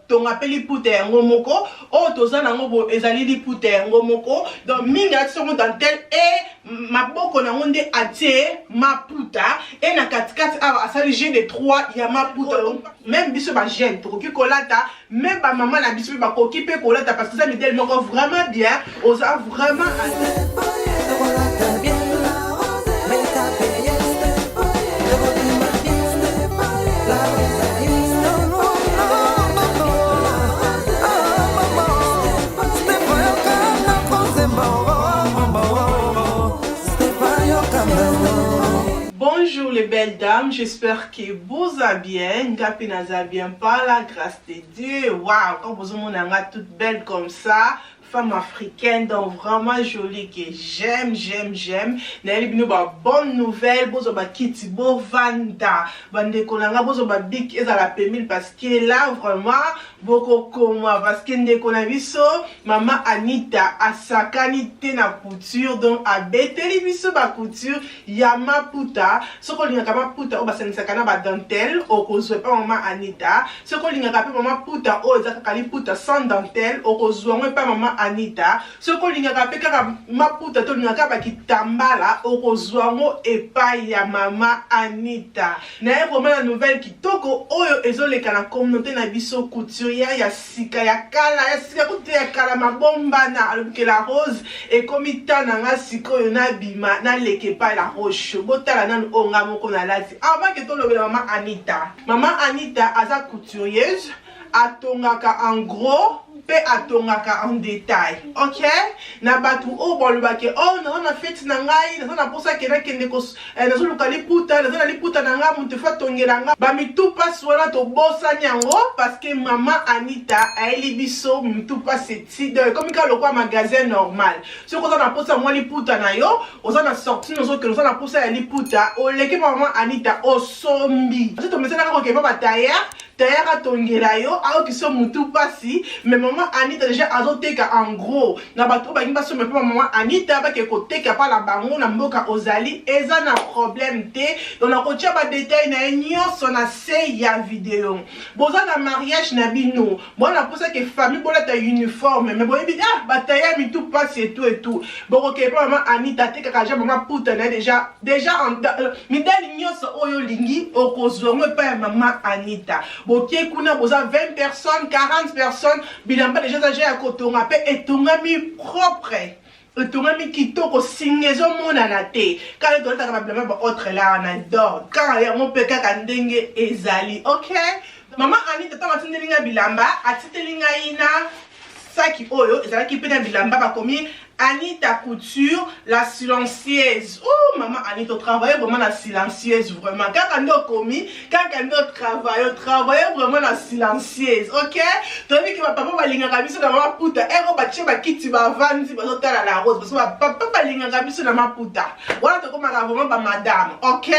Kotonga mpe liputa yango moko oyo toza nango boye, ezali liputa yango moko. Donc mingi alati songo dentelle e maboko nango nde atie maputa e na katikati awa asali jeu de 3 ya maputa. Oyo même biso bajeune tokoki kolata, même bamama na biso mpe bakoki mpe kolata, parce que eza modèle moko vraiment bien, oza vraiment. Bonjour les belles dames, j'espère que vous allez bien. Nga pe naza bien par la grâce de Dieu. Waouh, quand vous avez toute belle comme ça, femme africaine, donc vraiment jolie que j'aime, j'aime, j'aime. Nayeli bino ba bonne nouvelle, bozo ba kiti bovanda. Bandeko na nga, bozo ba bic ezala pemile, parce que là vraiment bokokoma, parce que ndeko na biso mama Anita asakani te na couture, donc abeteli biso ba couture ya maputa. Soki olingaka maputa oyo basangisaka na badentelle, okozwa epa mama Anita. Soki olingaka mpe mama puta oyo eza kaka liputa sans dentelle, okozwa yango epa mama Anita. Soki olingaka mpe kaka maputa to olingaka bakitambala, okozwa yango epai ya mama Anita. Naye vraiment na nouvelle kitoko oyo ezoleka na communauté na biso couturière ya sika, ya kala, ya sika kutu te, ya kala mabombana. Alobi ke La Rose, ekomi ta na nga sikoyo nabima naleka epai La Rose. Botala nanu oyo nga moko nalati avant ke tolobela mama Anita. Mama Anita aza couturieuse, atongaka en gros mpe atongaka en détail. Ok, na bato oyo balobaki: "Oh, naza na fête na ngai, naza na mposa ke nakende, nazoluka liputa, naza na liputa na ngai, moto efo atongela ngai." Bamitu mpasi wana tobosani yango, parce que mama Anita ayeli biso mitu mpasi eti. Donc ekomi kaka lokwa magasin normal. Soki oza na mposa mwa liputa na yo, oza na sortie, ozokende, oza na mposa ya liputa, oleki pa mama Anita, osombi. So tomesanaka kokeba batailleur, tailleur atongela yo, aokisi yo mutu mpasi. Mais mama Anita déjà azoteka en gros. Na bato oyo balingi basomba mpe mama Anita, bake koteka mpa na bango na mboka ozali, eza na problème te. Donc nakotia badetail na ye nyonso na se ya video. Boza na mariage na bino, bona mposa ke famille bolata uniforme, mais boyebi, ah, batailleur mitu mpasi etu etu, bokokee mpa mama Anita. Atekaka ja mama puta na ye déjà midali nyonso oyo olingi, okozwa yango epai ya mama Anita. Bokie kuna, boza 20 personnes, 40 personnes, bilamba déjà eza ja ya kotonga mpe etongami propre, etongami kitoko, singa ezomonana te. Kaka tolataka babilamba ba autre la wana, donc kaka yango mpe kaka ndenge ezali. Ok, mama Anita, ntango atindeli ngai bilamba, atindeli ngai na saki oyo ezalaki mpe na bilamba, bakomi "Anita Couture la silencieuse". Oh, mama Anita, otravaille vraiment na silencieuse, vraiment. Kaka nde okomi, kaka nde otravaille, otravaille vraiment na silencieuse. Ok, toyebi ke bapapa balingaka biso na maputa ero, batie bakiti, bavandi, bazotala La Rose, parce que bapapa balingaka biso na maputa wana, tokomaka vraiment bamadame. Ok,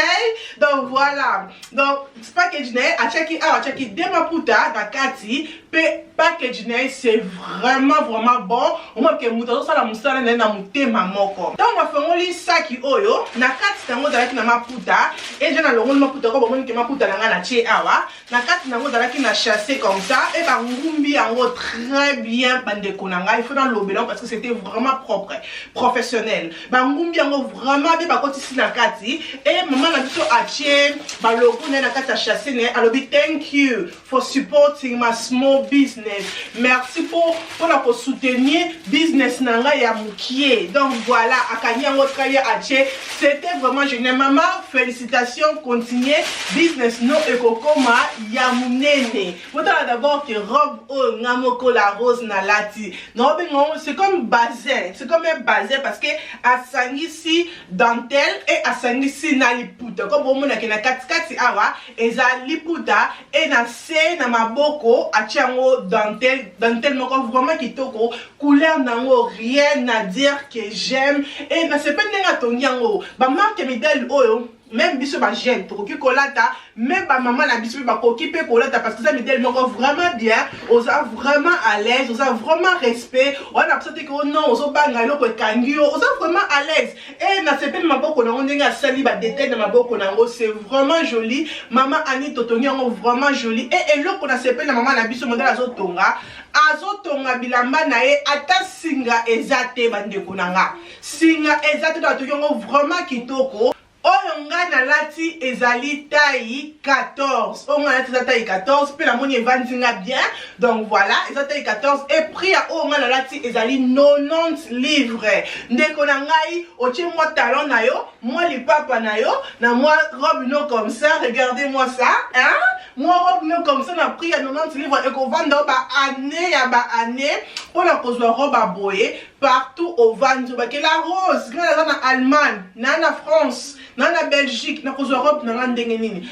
donc voilà. Donc package na ye atiaki awa, atiaki de maputa na kati mpe package na ye, c'est vraiment vraiment bon. Omoni ke moto azosala mosala na ye na motema moko. Ntango afongoli saki oyo, na kati nango ezalaki na maputa eja. Nalongoli maputa ko, bomoni ke maputa na ngai natie awa na kati nango ezalaki na sachet comme ça e bangumbi yango très bien. Bandeko na ngai, il faut nalobela parce que c'était vraiment propre, professionnel. Bangumbi yango vraiment bien, bakotisi na kati e mama na biso atie balogo na ye na kati ya sachet na ye. Alobi: "Thank you for supporting my small business." Merci mpo mpona kosoutenir business na ngai ya mokie. Donc voilà, akangi yango très bien, atie. C'était vraiment génial. Mama, félicitations, continue business no, ekokoma ya monene. Botala d'abord ke robe oyo nga moko La Rose nalati, naobenga yango c'est comme bazin, c'est comme un bazin, parce que asangisi dentelle e asangisi na liputa. Comme bomonake na katikati awa eza liputa e na se na maboko atia yango dentelle, dentelle moko vraiment kitoko, couleur nango rien à dire que j'aime. E nasepe ndenge atongi yango, bamarque midele oyo. Même biso bajeune tokoki kolata, même bamama na biso mpe bakoki mpe kolata, parce que eza modèle moko vraiment bien. Oza vraiment à l'aise, oza vraiment respect wana biso te ke oh non, ozobanga eloko ekangi yo. Oza vraiment à l'aise. E nasepeli maboko nango, ndenge asali badetail na maboko nango, c'est vraiment joli. Mama Ani totongi yango vraiment joli. E eloko nasepeli na mama na biso, modèle azotonga, azotonga bilamba na ye, ata singa eza te. Bandeko na nga, singa eza te. To atongi yango vraiment kitoko. Oyo ngai nalati ezali taille 14. Oyo ngai nalati eza taille 14 mpe namoni evandi nga bien. Donc voilà, eza taille 14 et prix ya oyo ngai nalati ezali 90 livre. Ndeko na ngai, otie mwa talon na yo, mwa lipapa na yo, na mwa robe no comme ça. Regardez moi ça, hein? Mwa robe no comme ça na prix ya 90 livre ekovanda yo baannée ya baannée. Mpona kozwa robe ya boye, partout ovandi, obakela rose. Ngai naza na Allemagne, na France, na Belgique, nakozwa robe na nga ndenge nini?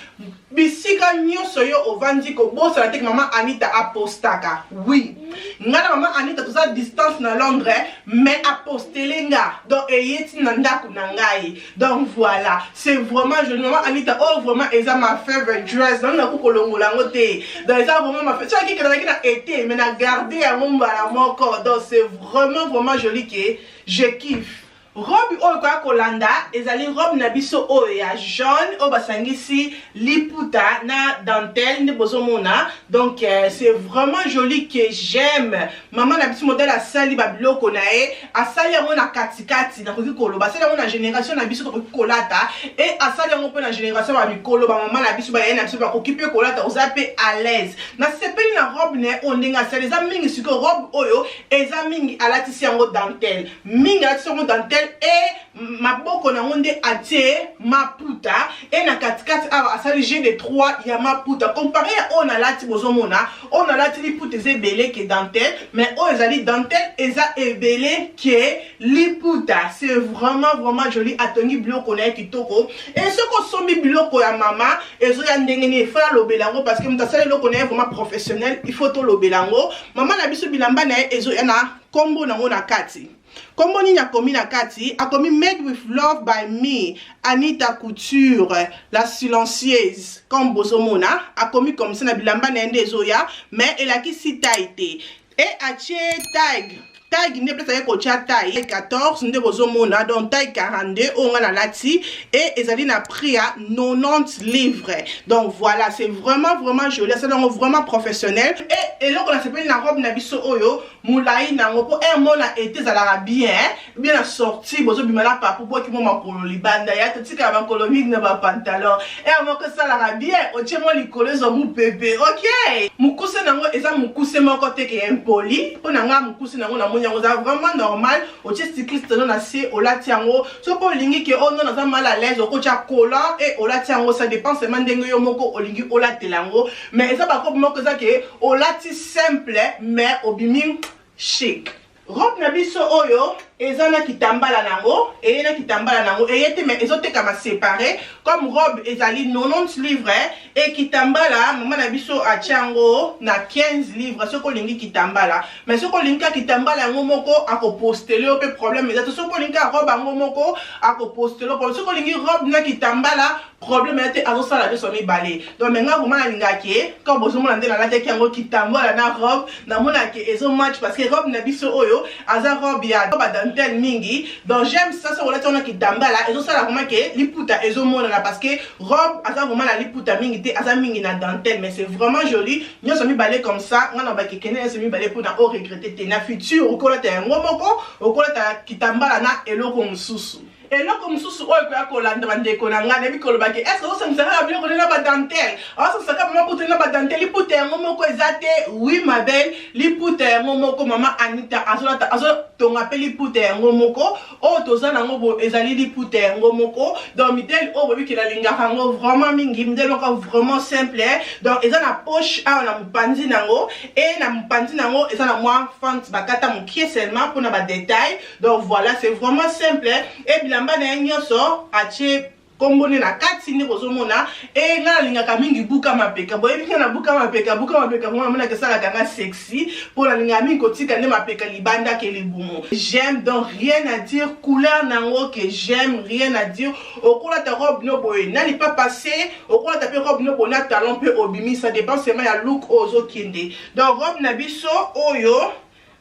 Bisika nyonso yo ovandi, kobosana te Mama Anita apostaka. Oui, ngai na Mama Anita toza distance na Londres, mais apostele nga, donc eye ti na ndako na ngai. Donc voilà, c'est vraiment joli. Mama Anita oyo vraiment eza ma favorite dress. Nango nakoki kolongola yango te. Donc eza vraiment ma soki akekendaki na été, mais na garde yango mbala moko. Donc c'est vraiment vraiment joli ke je kiffe. Robe oyo koya kolanda ezali robe na biso oyo ya jaune, oyo basangisi liputa na dentelle nde bozomona. Donc c'est vraiment joli que j'aime. Mama na biso, modèle asali babiloko na ye, asali yango na katikati. Nakoki koloba asali yango na génération na biso, tokoki kolata, e asali yango mpe na génération ya mikolo, bamama na biso, bayaye na biso bakoki mpe kolata. Oza mpe à l'aise. Nasepeli na robe na ye oyo ndenge asali. Eza mingi sikoyo, robe oyo eza mingi alatisi yango dentelle, mingi alatisi yango dentelle. E maboko nango nde atie maputa, e na katikati awa asali jeu de 3 ya maputa. Comparé ya oyo nalati, bozomona oyo nalati, liputa eza ebele ke dentelle, mais oyo ezali dentelle eza ebele ke liputa. C'est vraiment vraiment joli. Atongi biloko na ye kitoko. E soki osombi biloko ya mama, ezoya ndenge nini? Il faut alobela yango, parce que moto asali eloko na ye vraiment professionnel, il faut tolobela yango. Mama na biso, bilamba na ye ezoya na nkombo nango na kati. Nkombo nini akomi na kati? Akomi "Made with love by me, Anita Couture, la silencieuse". Comme bozomona, akomi comme ça na bilamba na ye nde ezoya, mais elakisi taille te. E atie tag, tag nde place aye kotia taille 14 nde bozomona. Donc taille 42 oyo nga nalati, e ezali na prix ya 90 livres. Donc voilà, c'est vraiment vraiment joli. Asali yango vraiment professionnel. E eloko nasepeli na robe na biso oyo, molai nango, mpo air mona ete ezalaka bien bien na sortie. Bozobima na papu, boki mo makolo libanda ya totikala makolo mingi na bapantalon. Air moko esalaka bien, otie mo likolo, ezwa mopepe. Ok, mokuse nango eza mokuse moko te ke impoli. Mpo na nga, mokuse nango namoni yango eza vraiment normal. Otie cycliste no na se, olati yango. So mpo olingi ke oh non, naza mal à l'aise, okotia collant e olati yango. Ça dépend seulement ndenge yo moko olingi olatela yango. Mais eza barobe moko eza ke olati simple, mais obimi chic. Robe na biso oyo eza na kitambala nango, eye na kitambala nango, eye te, mais ezotekama séparé. Comme robe ezali 90 livre, e kitambala mama na biso atia yango na 15 livre soki olingi kitambala. Mais soki olingi ka kitambala yango moko, akopostele yo mpe, problème eza te. Soki olingi ka robe yango moko, akopostele yo. Soki olingi robe na kitambala, problème eza te, azosala nyonso mibale. Donc mais nga vraiment nalingaki, comme bozomona nde nalataki yango, kitambala na robe, namonaki ezomatch, parce que robe na biso oyo aza robe ya badentelle mingi. Donc j'aime ça. Soki olati wana kitambala, ezosala vraiment ke liputa ezomonana, parce que robe aza vraiment na liputa mingi te, aza mingi na dentelle. Mais c'est vraiment joli nyonso mibale comme ça. Nga na bakekende nyonso mibale mpona oregretter te na futur. Okolata yango moko, okolata kitambala na eloko mosusu. Eloko mosusu oyo ekoya kolanda, bandeko na ngai, nayebi kolobaki: est-ce ozosangisaka kaka biloko nde na badentelle, aosangisaka maputa na badentelle, liputa yango moko eza te? Oui, ma belle, liputa yango moko Mama Anita azolata, azotonga mpe liputa yango moko. Oyo toza nango boye ezali liputa yango moko. Donc modèle oyo boyebi nalingaka yango vraiment mingi, modèle moko vraiment simple. Donc eza na poche awa na mopanzi nango, e na mopanzi nango eza na mwa fente bakata mokie seulement mpona badetail. Donc voilà, c'est vraiment simple. E bilamba na ye nyonso atie Kombo nde na kati nde bozomona e nga nalingaka mingi buka mapeka. Boyebi nga na buka mapeka, buka mapeka ngo namonaka esalaka nga sexy, mpo nalingaka mingi kotika nde mapeka libanda ke libumu. J'aime, donc rien à dire. Couleur nango que j'aime, rien à dire. Okolata robe no boye na lipapa se, okolata mpe robe no boye na talon mpe obimi, ça dépend seulement ya look oyo ozokende. Donc robe na biso oyo,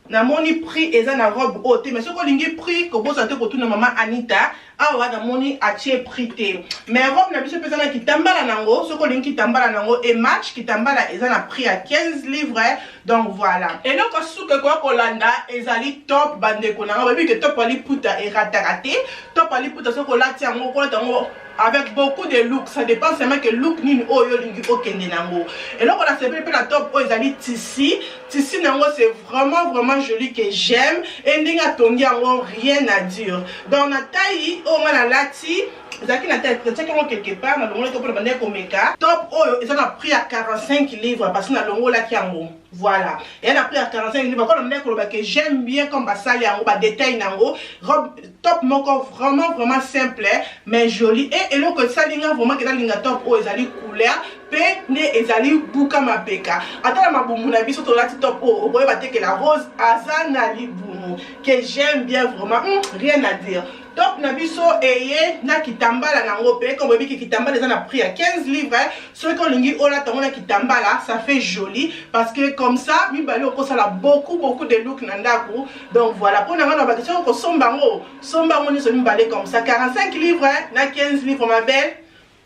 namoni prix eza na robe oyo te, mais soki olingi prix, kobosana te kotuna mama Anita. Awa namoni atie prix te, mais robe na biso mpe eza na kitambala nango. Soki olingi kitambala nango e match kitambala, eza na prix ya 15 livres. Donc voilà, eloko suka ekoya kolanda ezali top. Bandeko nanga, bayebi ke top ya liputa erataka te. Top ya liputa, soki olati yango, okolata yango avec beaucoup de look, ça dépend seulement que look nini oyo olingi okende nango. Eloko nasepeli mpe na top oyo ezali tissu. Tissu nango, c'est vraiment vraiment joli que j'aime, e ndenge atongi yango, rien à dire. Donc na taille oyo nga nalati, ezalaki na taille, natiaki yango quelque part, nalongolaki mpona bandeki komeka. Top oyo eza na prix ya 45 livres, parce que nalongolaki yango. Voilà, eya na prix ya 45 livres. Kona ndenge koloba ke j'aime bien comme basali yango, badetail nango. Robe top moko vraiment vraiment simple mais joli. E eloko esali nga vraiment ke nalinga top oyo ezali couleur mpe nde ezali buka mapeka. Ata na mabumu na biso tolati top oyo, okoyeba te ke la Rose aza na libumu, que j'aime bien vraiment. Rien à dire. Top na biso eye na kitambala nango mpe. Comme oyebi ke kitambala eza na prix ya 15 livres, soki olingi olata yango na kitambala, ça fait joli, parce que comme ça mibale okosala beaucoup beaucoup de look na ndako. Donc voilà, mpo na nga na baki, soki okosomba yango, somba yango nyonso mibale comme ça, 45 livres na 15 livres, ma belle.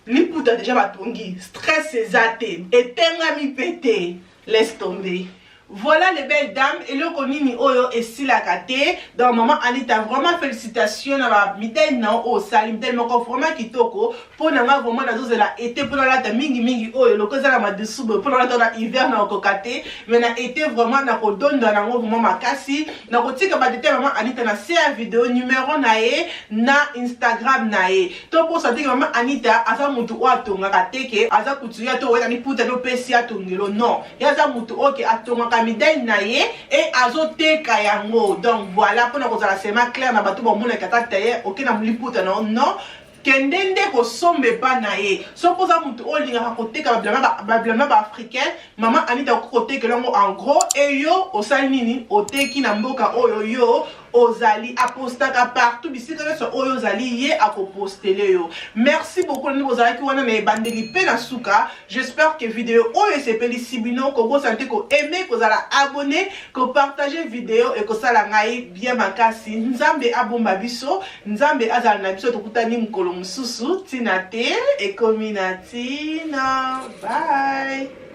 Liputa déjà batongi, stress eza te, etengami mpe te, laisse tomber. Voilà les belles dames, eloko nini oyo esilaka te. Donc maman Anita, vraiment félicitations na bamidele na oyo osali, midele moko vraiment kitoko. Mpo na nga vraiment nazozela été mpo nalata mingimingi oyo. Eloko eza na madesu boye, mpo nalata na hiver na okoka te, mais na été vraiment nakodonda nango vraiment makasi. Nakotika badetail mama Anita na se ya video, numero na ye na Instagram na ye. Tobosa teke mama Anita aza motu oyo atongaka te ke aza couturier to oyetani puta topesi atongelo. Non, ye aza motu oyo ke atongaka midele na ye e azoteka yango. Donc voilà, mpona kozala seulement clair na bato bamonaka ata tailleur oke na liputa na yo, non, kende nde kosomba epa na ye. Soki oza motu oyo olingaka koteka babilamba baafricain, mama Anita okoki kotekela yango en gros. E yo osali nini? Oteki na mboka oyo yo ozali, apostaka partout, bisika nyonso oyo ozali, ye akopostele yo. Merci beaucoup nde bozalaki wana na ebandeli mpe na suka. J'espère que video oyo esepelisi bino. Kobosana te koaime, kozala abonné, kopartage video, ekosala ngai bien makasi. Nzambe abomba biso, Nzambe azala na biso. Tokutani mokolo mosusu. Ntina te ekomi na ntina. Bye.